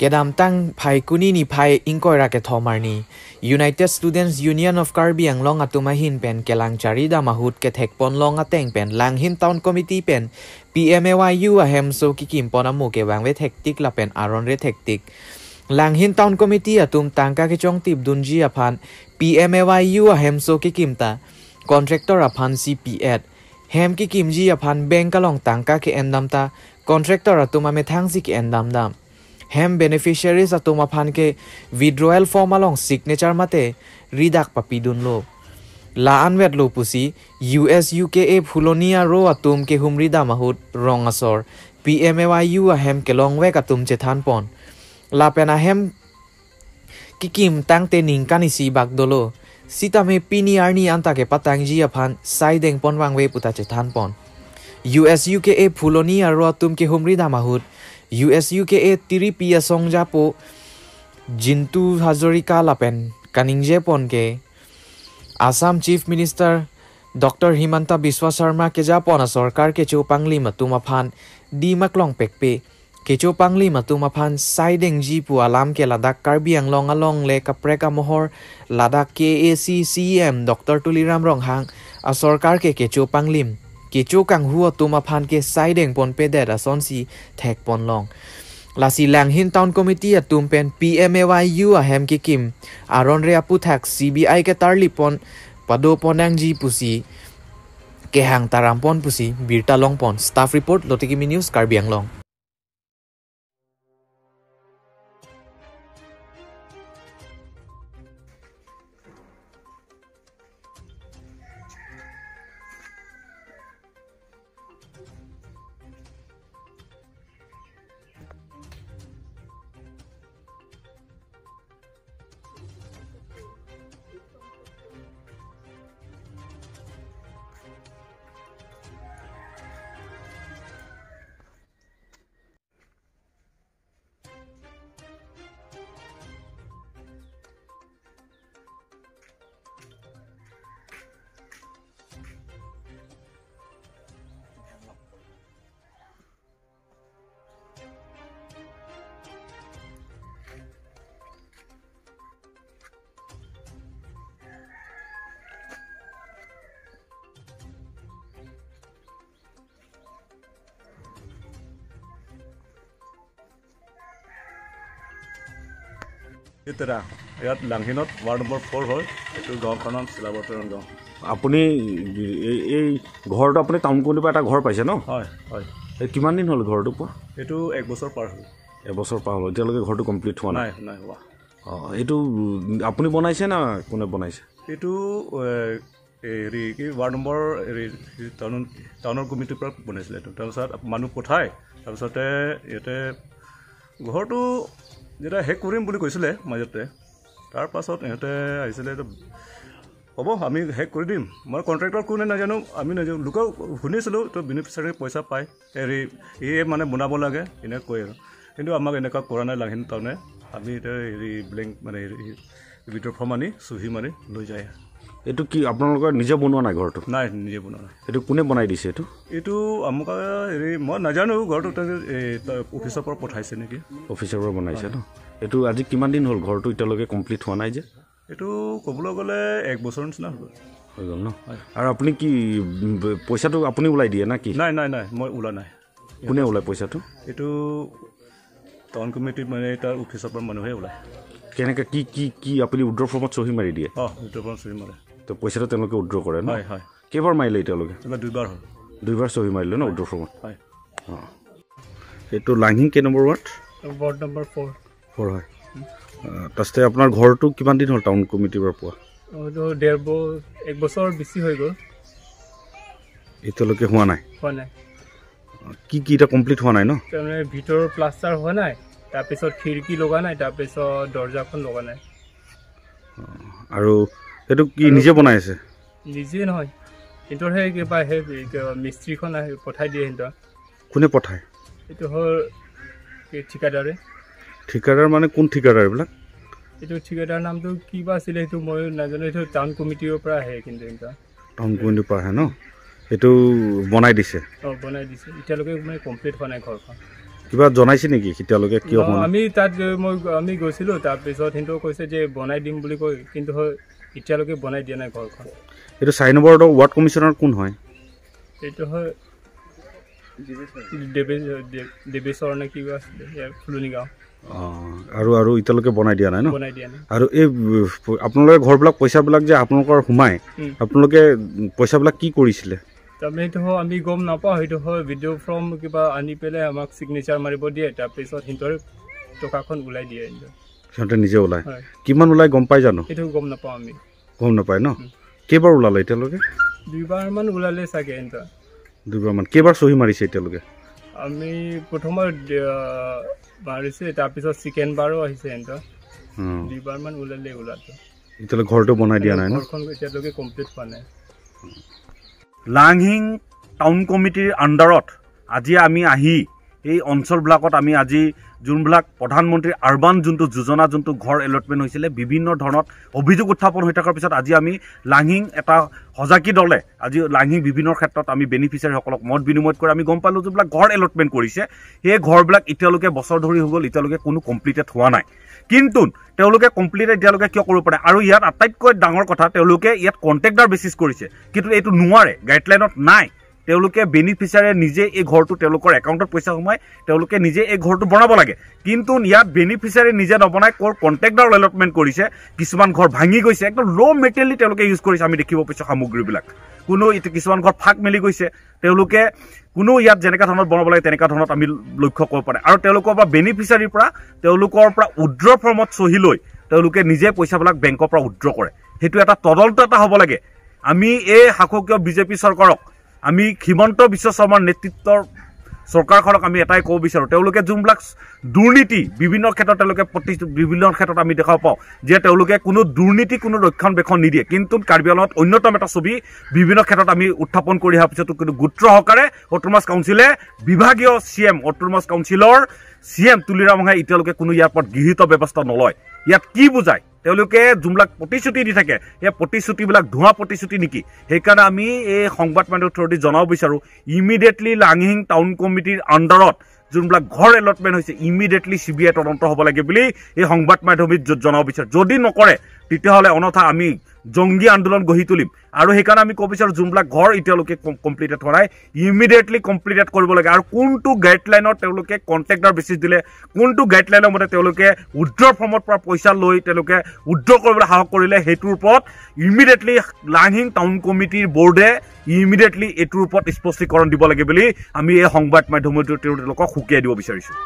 Kedam tang phai kuni ni phai ingkoi ra ke thomarni United Students Union of Karbi Anglong atumahin pen kelang chari damahut ke thekpon long ateng pen Langhin Town Committee pen PMAYU ahem so kikim pon amu ke wangwe thektik la pen aron re thektik Langhin Town Committee atum tangka ke chong tip dunji aphan PMAYU ahem so kikim ta contractor aphan CPA hem ki kimji aphan bank along tangka ke endam ta contractor atum ame thangsi ke endam dam hem beneficiaries atum aphan ke withdrawal form along signature mate ridak papidun lo la anwet lo pusi US UKA phulonia ro atum ke humrida mahut rong asor PMAYU ahem ke longwek atum chethan pon la pena hem kikim tangte ningkani si bagdolo sitame pini arni anta ke patangji aphan saideng pon wangwe puta chethan pon US UKA phulonia ro atum ke humrida mahut US UKA tiri pia songjapo Jintu Hazarika lapen kaningje pon ke Assam Chief Minister Dr. Himanta Biswa Sarma ke japon sarkar ke chopangli matuma phan dimaklong pekpe ke chopangli matuma phan saideng ji pu alam ke Ladakh Karbi Anglong along le kapreka mohor Ladakh KAC CM Dr. Tuliram Ronghang a sarkar ke chopanglim ke chokang huwa tuma phan ke saideng pon pe det ason si thek pon long lasi Langhin Town Committee atum pen PMAYU ahem ki kim aron re apu thak CBI ke tarli pon pado ponang ji pusi ke hang taram pon pusi birta long pon staff report Lotikimi News Karbi Anglong. এতিয়া ইয়াত লাংহিনত ward number 4 হয়। এইটো গাঁওখনৰ নাম চিলাবতৰণ গাঁও। আপুনি এই ঘৰটো আপুনি টাউন কমিটিৰ পৰা এটা ঘৰ পাইছে ন? হয় হয়। এই কিমান দিন হ'ল ঘৰটো পোৱা? এইটো এক বছৰ পাৰ হ'ল। এবছৰ পাৰ হ'ল, এতিয়ালৈকে ঘৰটো কমপ্লিট হোৱা নাই? নাই হোৱা। অঁ, এইটো আপুনি বনাইছে না কোনে বনাইছে? এইটো হেৰি কি ৱাৰ্ড নম্বৰ হেৰি টাউনৰ কমিটিৰ পৰা বনাইছিলে এইটো। তাৰপিছত মানুহ পঠাই তাৰপিছতে ইয়াতে ঘৰটো যেতিয়া শেষ কৰিম বুলি কৈছিলে মাজতে, তাৰপাছত ইহঁতে আহিছিলে হ'ব আমি শেষ কৰি দিম। মই কণ্ট্ৰেক্টৰ কোনে নাজানো, আমি নাজানো, লোকেও শুনিছিলোঁ তো বেনিফিচিয়াৰী পইচা পায় হেৰি এই মানে বনাব লাগে এনেকৈ কয় আৰু, কিন্তু আমাক এনেকুৱা কৰা নাই লাংহিন টাউনে। আমি এতিয়া হেৰি ব্লেংক মানে হেৰি উইড্ৰ ফৰ্ম আনি চহী মাৰি লৈ যায়। এইটো কি আপোনালোকৰ নিজে বনোৱা নাই ঘৰটো? নাই, নিজে বনোৱা নাই। এইটো কোনে বনাই দিছে? এইটো এইটো আমুক হেৰি মই নাজানো, ঘৰটো এই অফিচৰ পৰা পঠাইছে নেকি? অফিচৰ পৰা বনাইছে ন? এইটো আজি কিমান দিন হ'ল ঘৰটো এতিয়ালৈকে কমপ্লিট হোৱা নাই যে? এইটো ক'বলৈ গ'লে এক বছৰ নিচিনা হৈ গ'ল ন? আৰু আপুনি কি পইচাটো আপুনি ওলাই দিয়ে না কি? নাই নাই নাই, মই ওলোৱা নাই। কোনে ওলায় পইচাটো? এইটো টাউন কমিটিত মানে তাৰ অফিচৰ পৰা মানুহে ওলায়। কেনেকৈ কি কি কি আপুনি উইড্ৰ ফৰ্মত চহী মাৰি দিয়ে? অঁ, উইড্ৰ ফৰ্মত চহী মাৰে। তো পইচাটো তেওঁলোকে উইড্ৰ কৰে ন? হয় হয়। কেইবাৰ মাৰিলে এতিয়ালৈকে? দুইবাৰ হ'ল। দুইবাৰ চহী মাৰিলে ন উইড্ৰ ফৰ্মত? হয়। অঁ, এইটো লাংহিং কেই নম্বৰ ৱাৰ্ড? Ward number 4। 4 হয়। তাৰপিছতে আপোনাৰ ঘৰটো কিমান দিন হ'ল টাউন কমিটিৰ পৰা পোৱা? এইটো এক বছৰ বেছি হৈ গ'ল। এতিয়ালৈকে হোৱা নাই? হোৱা নাই। কি কি এতিয়া কমপ্লিট হোৱা নাই ন? তাৰমানে ভিতৰৰ প্লাষ্টাৰ হোৱা নাই, তাৰপিছত খিৰিকী লগা নাই, তাৰপিছত দৰ্জাখন লগা নাই। আৰু সেইটো কি নিজে বনাই আছে? নিজে নহয়, সিহঁতৰ সেই কিবা সেই মিস্ত্ৰীখন আহি পঠাই দিয়ে সিহঁতৰ। কোনে পঠায়? এইটো হ'ল ঠিকাদাৰে। ঠিকাদাৰ মানে কোন ঠিকাদাৰ এইবিলাক? এইটো ঠিকাদাৰ নামটো কিবা আছিলে সেইটো ময়ো নাজানো। এইটো টাউন কমিটিৰ পৰা আহে, কিন্তু টাউন কমিটিৰ পৰা আহে ন? এইটো বনাই দিছে? অঁ, বনাই দিছে। এতিয়ালৈকে মানে কমপ্লিট হোৱা নাই ঘৰখন। কিবা জনাইছে নেকি এতিয়ালৈকে কিয় হোৱা নাই? আমি তাত আমি গৈছিলোঁ, তাৰপিছত সিহঁতেও কৈছে যে বনাই দিম বুলি কৈ, কিন্তু এতিয়ালৈকে বনাই দিয়া নাই ঘৰখন। এইটো 4 নম্বৰ ৱাৰ্ড কমিশ্যনাৰ কোন হয়? এইটো হয় দেৱেশ্বৰ নে কিবা আছিলে, ফুলনি গাঁও। আৰু আৰু এতিয়ালৈকে বনাই দিয়া নাই ন? বনাই দিয়া নাই। আৰু এই আপোনালোকে ঘৰবিলাক পইচাবিলাক যে আপোনালোকৰ সোমাই, আপোনালোকে পইচাবিলাক কি কৰিছিলে? তাৰমানে সেইটো হয় আমি গম নাপাওঁ, সেইটো হয় ভিডিঅ' ফৰ্ম কিবা আনি পেলাই আমাক ছিগনেচাৰ মাৰিব দিয়ে, তাৰপিছত সিহঁতৰ টকাখন ওলাই দিয়ে। সিহঁতে নিজে ওলায়? কিমান ওলাই গম পাই জানো? সেইটো গম নাপাওঁ আমি। গম নাপায় ন? কেইবাৰ ওলালে এতিয়ালৈকে? দুইবাৰমান ওলালে চাগে সিহঁতৰ। দুইবাৰমান। কেইবাৰ চহী মাৰিছে এতিয়ালৈকে? আমি প্ৰথমত মাৰিছে, তাৰপিছত ছেকেণ্ড বাৰো আহিছে সিহঁতৰ। দুইবাৰমান ওলালে ওলাটো। এতিয়ালৈকে ঘৰটো বনাই দিয়া নাই ন? ঘৰখন এতিয়ালৈকে কমপ্লিট হোৱা নাই। লাংহিং টাউন কমিটিৰ আণ্ডাৰত আজি আমি আহি এই অঞ্চলবিলাকত আমি আজি যোনবিলাক প্ৰধানমন্ত্ৰীৰ আৰবান যোনটো যোজনা যোনটো ঘৰ এলটমেণ্ট হৈছিলে বিভিন্ন ধৰণত অভিযোগ উত্থাপন হৈ থকাৰ পিছত আজি আমি লাংহিং এটা সজাগী দলে আজি লাংহিং বিভিন্ন ক্ষেত্ৰত আমি বেনিফিচিয়াৰীসকলক মত বিনিময় কৰি আমি গম পালোঁ যোনবিলাক ঘৰ এলটমেণ্ট কৰিছে সেই ঘৰবিলাক এতিয়ালৈকে বছৰ ধৰি হৈ গ'ল, এতিয়ালৈকে কোনো কমপ্লিটেড হোৱা নাই। কিন্তু তেওঁলোকে কমপ্লিটেড এতিয়ালৈকে কিয় কৰিব পাৰে? আৰু ইয়াত আটাইতকৈ ডাঙৰ কথা, তেওঁলোকে ইয়াত কণ্ট্ৰেক্টাৰ বেচিছ কৰিছে, কিন্তু এইটো নোৱাৰে, গাইডলাইনত নাই। তেওঁলোকে বেনিফিচিয়াৰীয়ে নিজে এই ঘৰটো তেওঁলোকৰ একাউণ্টত পইচা সোমাই তেওঁলোকে নিজে এই ঘৰটো বনাব লাগে, কিন্তু ইয়াত বেনিফিচিয়াৰী নিজে নবনাই ক'ৰ কণ্ট্ৰেক্টাৰ এলটমেণ্ট কৰিছে। কিছুমান ঘৰ ভাঙি গৈছে, একদম ল' মেটেৰিয়েল তেওঁলোকে ইউজ কৰিছে, আমি দেখিব পাইছোঁ সামগ্ৰীবিলাক। কোনো কিছুমান ঘৰ ফাঁক মেলি গৈছে, তেওঁলোকে কোনো ইয়াত যেনেকুৱা ধৰণত বনাব লাগে তেনেকুৱা ধৰণত আমি লক্ষ্য কৰিব পাৰে। আৰু তেওঁলোকৰ পৰা বেনিফিচিয়াৰীৰ পৰা তেওঁলোকৰ পৰা উইড্ৰ ফৰ্মত চহী লৈ তেওঁলোকে নিজে পইচাবিলাক বেংকৰ পৰা উইড্ৰ কৰে। সেইটো এটা তদন্ত এটা হ'ব লাগে। আমি এই শাসকীয় বিজেপি চৰকাৰক, আমি হিমন্ত বিশ্ব শৰ্মাৰ নেতৃত্বৰ চৰকাৰখনক আমি এটাই ক'ব বিচাৰোঁ, তেওঁলোকে যোনবিলাক দুৰ্নীতি বিভিন্ন ক্ষেত্ৰত তেওঁলোকে বিভিন্ন ক্ষেত্ৰত আমি দেখা পাওঁ যে তেওঁলোকে কোনো দুৰ্নীতি কোনো ৰক্ষণাবেক্ষণ নিদিয়ে, কিন্তু কাৰ্বি আংলঙত অন্যতম এটা ছবি বিভিন্ন ক্ষেত্ৰত আমি উত্থাপন কৰি অহাৰ পিছতো কিন্তু গুৰুত্ব সহকাৰে অট'নমাছ কাউন্সিলে বিভাগীয় চি এম অট'নমাছ কাউন্সিলৰ চি এম তুলিৰাম ৰংহাঙে এতিয়ালৈকে কোনো ইয়াৰ ওপৰত গৃহীত ব্যৱস্থা নলয়। ইয়াত কি বুজায়? তেওঁলোকে যোনবিলাক প্ৰতিশ্ৰুতি দি থাকে সেই প্ৰতিশ্ৰুতিবিলাক ধোঁৱা প্ৰতিশ্ৰুতি নেকি? সেইকাৰণে আমি এই সংবাদ মাধ্যমৰ থ্ৰুদি জনাব বিচাৰোঁ, ইমিডিয়েটলি লাংহিং টাউন কমিটিৰ আণ্ডাৰত যোনবিলাক ঘৰ এলটমেণ্ট হৈছে ইমিডিয়েটলি চি বি আই তদন্ত হ'ব লাগে বুলি এই সংবাদ মাধ্যমিত জনাব বিচাৰোঁ। যদি নকৰে তেতিয়াহ'লে অন্যথা আমি জংগী আন্দোলন গঢ়ি তুলিম। আৰু সেইকাৰণে আমি ক'ব বিচাৰোঁ যোনবিলাক ঘৰ এতিয়ালৈকে কমপ্লিটেড হোৱা নাই ইমিডিয়েটলি কমপ্লিটেড কৰিব লাগে। আৰু কোনটো গাইডলাইনত তেওঁলোকে কণ্ট্ৰেক্টাৰ বেচিছ দিলে, কোনটো গাইডলাইনৰ মতে তেওঁলোকে উইড্ৰ ফৰ্মত পৰা পইচা লৈ তেওঁলোকে উইড্ৰ কৰিবলৈ সাহস কৰিলে, সেইটোৰ ওপৰত ইমিডিয়েটলি লাংহিং টাউন কমিটিৰ বৰ্ডে ইমিডিয়েটলি এইটোৰ ওপৰত স্পষ্টীকৰণ দিব লাগে বুলি আমি এই সংবাদ মাধ্যমৰ তেওঁলোকক সকীয়াই দিব বিচাৰিছোঁ।